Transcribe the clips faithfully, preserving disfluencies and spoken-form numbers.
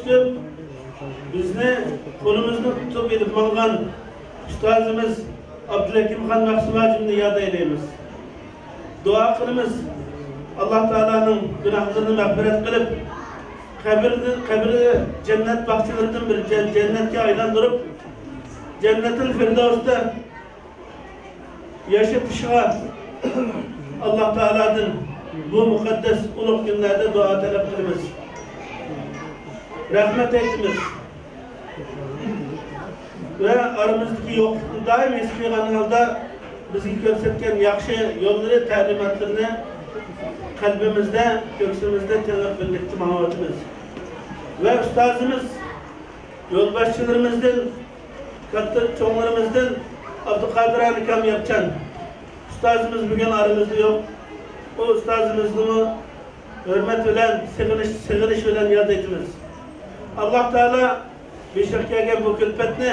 بىزنى قولىمىزنى تۇتۇپ ئېلىپ ماڭغان ئۇستازىمىز ئابدۇلھەكىمخان مەخسۇم ھاجىمنى ياد ئەيلەيمىز. دۇئا قىلىمىز، ئاللا تائالانىڭ گۇناھلىرىنى مەغپىرەت قىلىپ، قەبرىدىن، قەبرىنى جەننەت باغچىلىرىدىن بىر جەن-، جەننەتكە ئايلاندۇرۇپ، جەننەتۇل فىردەۋستا ياشىتىشىغا ئاللا تائالادىن بۇ مۇقەددەس ئۇلۇغ كۈنلەردە دۇئا تەلەپ قىلىمىز. رەھمەت ئېيتىمىز. ۋە ئارىمىزدىكى يوقلۇقنى دائىم ھېس قىلغان ھالدا بىزگە كۆرسەتكەن ياخشى يوللىرى، تەلىماتلىرىنى قەلبىمىزدە، كۆكسىمىزدە تېڭىپ بىرلىكتە ماڭىۋاتىمىز. ۋە ئۇستازىمىز، يولباشچىلىرىمىزدىن، كاتتا چوڭلىرىمىزدىن ئابدۇقادىر ئاكام ياپچان ئۇستازىمىز بۈگۈن ئارىمىزدا يوق. ئۇ ئۇستازىمىزنىمۇ ھۆرمەت بىلەن، سېغىنىش، سېغىنىش بىلەن ياد ئېتىمىز. ئاللا تائالا بېشىغا كەلگەن بۇ كۈلپەتنى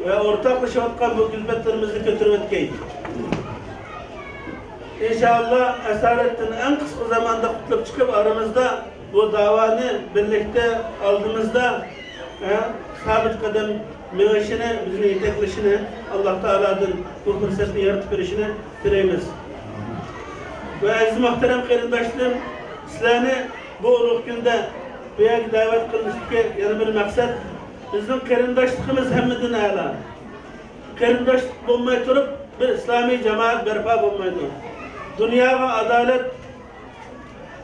ۋە ئورتاقلىشىۋاتقان بۇ كۈلپەتلىرىمىزنى كۆتۈرۈۋەتكەي. ئىنشائاللا، ئاسارەتتىن ئەڭ قىسقا زاماندا قۇتۇلۇپ چىقىپ، ئارىمىزدا بۇ داۋانى بىرلىكتە ئالدىمىزدا، ھە، سابىت قەدەم مېڭىشىنى، بىزنى يېتەكلىشىنى ئاللا تائالادىن بۇ پۇرسەتنى يارىتىپ بېرىشىنى تىلەيمىز. ۋە ئەزىز مۇھتەرەم قېرىنداشلىرىم، سىلەرنى بۇ ئۇلۇغ كۈندە بۇ يەرگە دەۋەت قىلىنىشتىكى يەنە بىر مەقسەت، بىزنىڭ قېرىنداشلىقىمىز ھەممىدىن ئەلا. قېرىنداشلىق بولماي تۇرۇپ، بىر ئىسلامىي جامائەت بەرپا بولمايدۇ. دۇنياغا ئادالەت،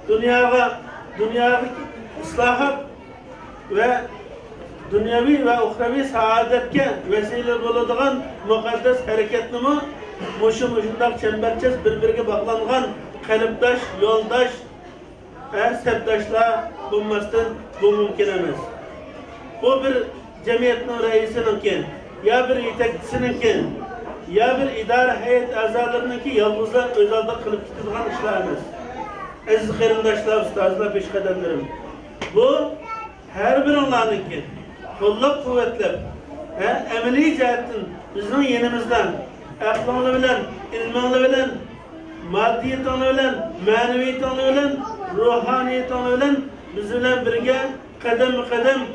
دۇنياغا، دۇنياغا ئىسلاھات ۋە دۇنياۋى ۋە ئۇخرەۋى سائادەتكە ۋەسىلە بولىدىغان مۇقەددەس ھەرىكەتنىمۇ مۇشۇ، مۇشۇنداق چەمبەرچاس بىر-بىرىگە باغلانغان قەلبداش، يولداش، ھە، سەپداشلار بولماستىن بۇ مۇمكىن ئەمەس. بۇ بىر جەمئىيەتنىڭ رەئىسىنىڭكى، يا بىر يېتەكچىسىنىڭكى، يا بىر ئىدارە ھەيئەت ئەزالىرىنىڭكى يالغۇزلا ئۆز ئالدىغا قىلىپ كېتىدىغان ئىشلار ئەمەس. ئەزىز قېرىنداشلار، ئۇستازلار، پېشقەدەملىرىم، بۇ ھەر بىرىڭلارنىڭكى قوللاپ-قۇۋۋەتلەپ، ھە، ئەمەلىي جەھەتتىن بىزنىڭ يېنىمىزدا، ئەقلىڭلار بىلەن، ئىلمىڭلار بىلەن، ماددىيىتىڭلار بىلەن، مەنىۋىيىتىڭلار بىلەن، روھانىيىتىڭلار بىلەن بىز بىلەن بىرگە قەدەممۇ قەدەم،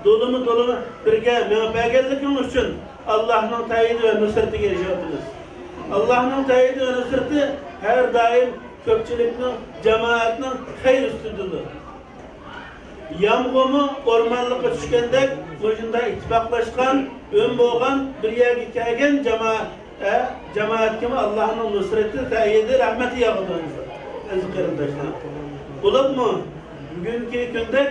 دولىمۇ دولا بىرگە مېڭىپ بەرگەنلىكىڭ ئۈچۈن ئاللاھنىڭ تەئيىدى ۋە نۇسرىتىگە ئېرىشىۋاتىمىز. ئاللاھنىڭ تەئيىدى ۋە نۇسرىتى ھەر دائىم كۆپچىلىكنىڭ، جامائەتنىڭ خەير ئۈستىدىدۇر. يامغۇرمۇ ئورمانلىققا چۈشكەندەك، مۇشۇنداق ئىتتىپاقلاشقان، ئۆم بولغان، بىر يەرگە كەلگەن جامائەت، ئە، جامائەتكىمۇ ئاللاھنىڭ نۇسرىتى، تەئيىدى، رەھمىتى ياغىدۇ، ئەزىز قېرىنداشلار. بولۇپمۇ بۈگۈنكى كۈندەك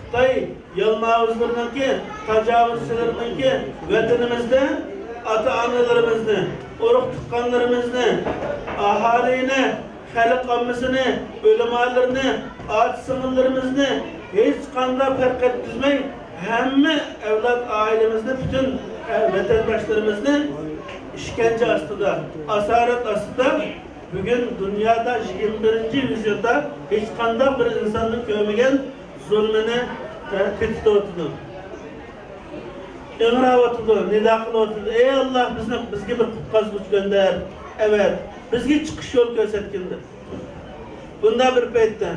خىتاي يالماۋۇزلىرىنىڭكى، تاجاۋۇزچىلىرىنىڭكى ۋەتىنىمىزدە ئاتا-ئانىلىرىمىزنى، ئۇرۇق-تۇغقانلىرىمىزنى، ئاھالىنى، خەلق ئاممىسىنى، ئۆلىمالىرىنى، ئاچا-سىڭىللىرىمىزنى ھېچقانداق پەرق ئەتكۈزمەي، ھەممە ئەۋلاد ئائىلىمىزنى، پۈتۈن ۋەتەنداشلىرىمىزنى ئىشكەنجە ئاستىدا، ئاسارەت ئاستىدا، بۈگۈن دۇنيادا يىگىرمە بىرىنچى يۈزيىلدا ھېچقانداق بىر ئىنساننىڭ كۆرمىگەن زۇلمىنى، ئە، تېتىتىۋاتىدۇ. ئىڭراۋاتىدۇ، نىدا قىلىۋاتىدۇ. ئەي ئاللاھ، بىزنى، بىزگە بىر قۇتقازغۇچى گۆندەر، ئەۋەت، بىزگە چىقىش يول كۆرسەتكىن دەپ. بۇنداق بىر پەيتتە،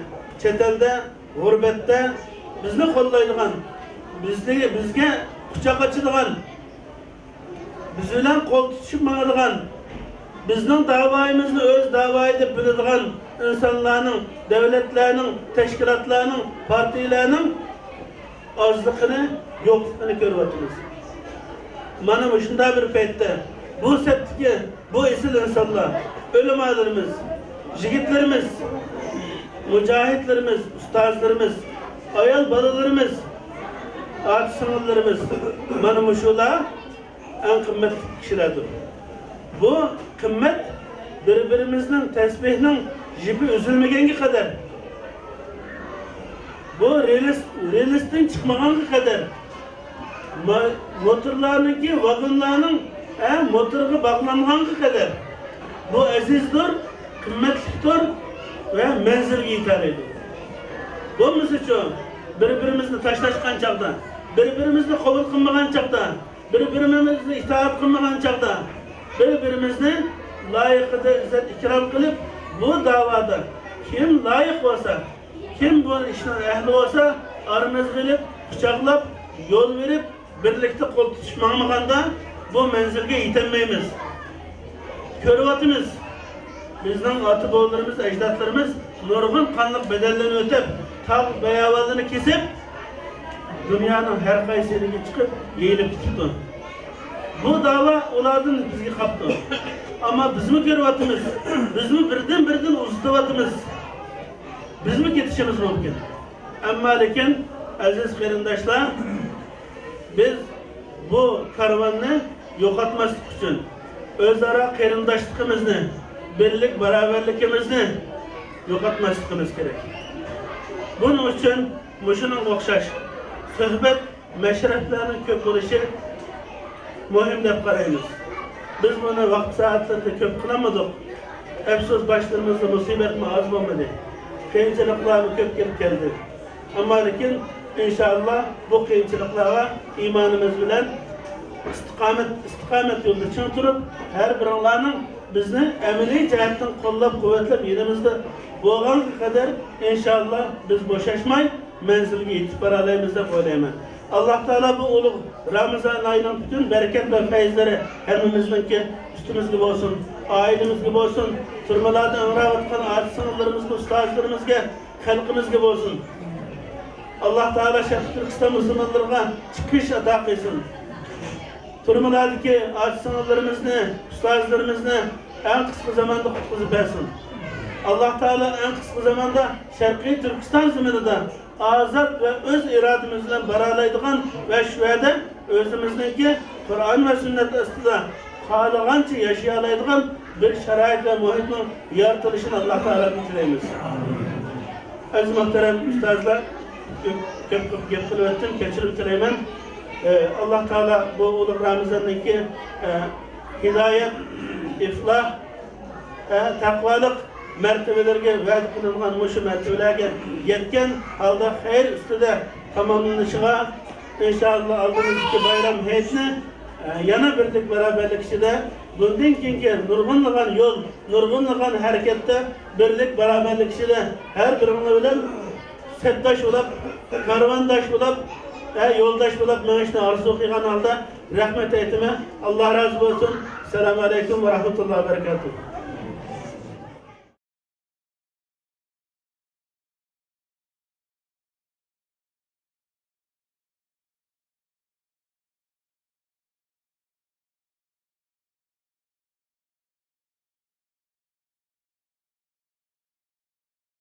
چەت ئەلدە، غۇربەتتە بىزنى قوللايدىغان، بىزنى، بىزگە قۇچاق ئاچىدىغان، بىز بىلەن قول تۇتۇشۇپ ماڭىدىغان، بىزنىڭ داۋايىمىزنى ئۆز داۋايى دەپ بىلىدىغان ئىنسانلارنىڭ، دۆلەتلەرنىڭ، تەشكىلاتلارنىڭ، پارتىيىلەرنىڭ ئازلىقىنى، يوقلۇقىنى كۆرۈۋاتىمىز. مانا مۇشۇنداق بىر پەيتتە بۇ سەپتىكى بۇ ئېسىل ئىنسانلار، ئۆلىمالىرىمىز، يىگىتلىرىمىز، مۇجاھىدلىرىمىز، ئۇستازلىرىمىز، ئايال بالىلىرىمىز، ئاچا-سىڭىللىرىمىز، مانا مۇشۇلار ئەڭ قىممەتلىك كىشىلەردۇر. بۇ قىممەت بىر-بىرىمىزنىڭ تەسبىھنىڭ يىپى ئۈزۈلمىگەنگە قەدەر، بۇ رېلىس، رېلىستىن چىقمىغانغا قەدەر، ما-، موتورلارنىڭكى، ۋاگونلارنىڭ، ئە، موتورغا باغلانغانغا قەدەر بۇ ئەزىزدۇر، قىممەتلىكتۇر ۋە مەنزىلگە يېتەلەيدۇ. بولمىسىچۇ، بىر-بىرىمىزنى تاشلاشقان چاغدا، بىر-بىرىمىزنى قوبۇل قىلمىغان چاغدا، بىر-بىرىمىزنى ئىتائەت قىلمىغان چاغدا، بىر-بىرىمىزنى لايىقىدا ئىززەت-ئىكرام قىلىپ، بۇ داۋادا كىم لايىق بولسا، كىم بۇ ئىشنىڭ ئەھلى بولسا، ئارىمىزغا ئېلىپ، قۇچاقلاپ، يول بېرىپ، بىرلىكتە قول تۇتۇش ماڭمىغاندا، بۇ مەنزىلگە يېتەلمەيمىز. كۆرۈۋاتىمىز، بىزنىڭ ئاتا-بوۋىلىرىمىز، ئەجدادلىرىمىز نۇرغۇن قانلىق بەدەللەرنى ئۆتەپ، تاغ باياۋانلىرىنى كېسىپ، دۇنيانىڭ ھەر قايسى يېرىگە چىقىپ، يېيىلىپ كېتىپتۇ. بۇ داۋا ئۇلاردىن بىزگە قاپتۇ. ئەمما بىزمۇ كۆرۈۋاتىمىز، بىزمۇ بىردىن-بىردىن ئۇزىتىۋاتىمىز. بىزمۇ كېتىشىمىز مۇمكىن. ئەمما لېكىن، ئەزىز قېرىنداشلار، بىز بۇ كارۋاننى يوقاتماسلىق ئۈچۈن، ئۆزئارا قېرىنداشلىقىمىزنى، بىرلىك باراۋەرلىكىمىزنى يوقاتماسلىقىمىز كېرەك. بۇنىڭ ئۈچۈن مۇشۇنىڭغا ئوخشاش سۆھبەت، مەشرەپلەرنىڭ كۆپ بولۇشى مۇھىم دەپ قارايمىز. بىز بۇنى ۋاقىت سائەتلىرىدە كۆپ قىلالمىدۇق. ئەپسۇس، باشلىرىمىزدا مۇسىبەتمۇ ئاز بولمىدى. قىيىنچىلىقلارمۇ كۆپ كېلىپ كەلدى. ئەمما لېكىن، ئىنشائاللا، بۇ قىيىنچىلىقلارغا ئىمانىمىز بىلەن ئىستىقامەت، ئىستىقامەت يولىدا چىڭ تۇرۇپ، ھەر بىرىڭلارنىڭ بىزنى ئەمەلىي جەھەتتىن قوللاپ-قۇۋۋەتلەپ، يېنىمىزدا بولغانغا قەدەر، ئىنشائاللا، بىز بوشاشماي مەنزىلگە يېتىپ بارالايمىز دەپ ئويلايمەن. ئاللا تائالا بۇ ئۇلۇغ رامىزان ئايىنىڭ پۈتۈن بەرىكەت ۋە پەيزلىرى ھەممىمىزنىڭكى ئۈستىمىزگە بولسۇن، ئائىلىمىزگە بولسۇن، تۈرمىلەردە ئىڭراۋاتقان ئاچا-سىڭىللىرىمىزگە، ئۇستازلىرىمىزگە، خەلقىمىزگە بولسۇن. ئاللا تائالا شەرقىي تۈركىستان مۇسۇلمانلىرىغا چىقىش ئاتا قىلسۇن. تۈرمىلەردىكى ئاچا-سىڭىللىرىمىزنى، ئۇستازلىرىمىزنى ئەڭ قىسقا زاماندا قۇتقۇزۇپ بەرسۇن. ئاللا تائالا ئەڭ قىسقا زاماندا شەرقىي تۈركىستان زېمىنىدا ئازاد ۋە ئۆز ئىرادىمىز بىلەن بارالايدىغان ۋە شۇ يەردە ئۆزىمىزنىڭكى قۇرئان ۋە سۈننەت ئاستىدا خالىغانچە ياشىيالايدىغان بىر شارائىت ۋە مۇھىتنىڭ يارىتىلىشىنى ئاللا تائالادىن تىلەيمىز. ئەزىز مۇھتەرەم ئۇستازلار، كۆپ، كۆپ، كۆپ گەپ قىلىۋەتتىم، كەچۈرۈم تىلەيمەن. ئە، ئاللا تائالا بۇ ئۇلۇغ رامىزاندىكى، ئە، ھىدايەت، ئىپلاھ، ئە، تەقۋالىق مەرتىۋىلىرىگە، ۋەدە قىلىنغان مۇشۇ مەرتىۋىلەرگە يەتكەن ھالدا خەير ئۈستىدە تاماملىنىشىغا، ئىنشائاللا، ئالدىمىزدىكى بايرام ھېيتنى، ئە، يەنە بىرلىك باراۋەرلىك ئىچىدە، بۇندىن كېيىنكى نۇرغۇنلىغان يول، نۇرغۇنلىغان ھەرىكەتتە بىرلىك باراۋەرلىك ئىچىدە ھەر بىرىڭلار بىلەن سەپداش بولۇپ، كارۋانداش بولۇپ، ئە، يولداش بولۇپ مېڭىشنى ئارزۇ قىلغان ھالدا رەھمەت ئېيتىمەن. ئاللا رازى بولسۇن. ئەسسالامۇ ئەلەيكۇم ۋە رەھمەتۇللا ۋە بەرىكاتۇھ.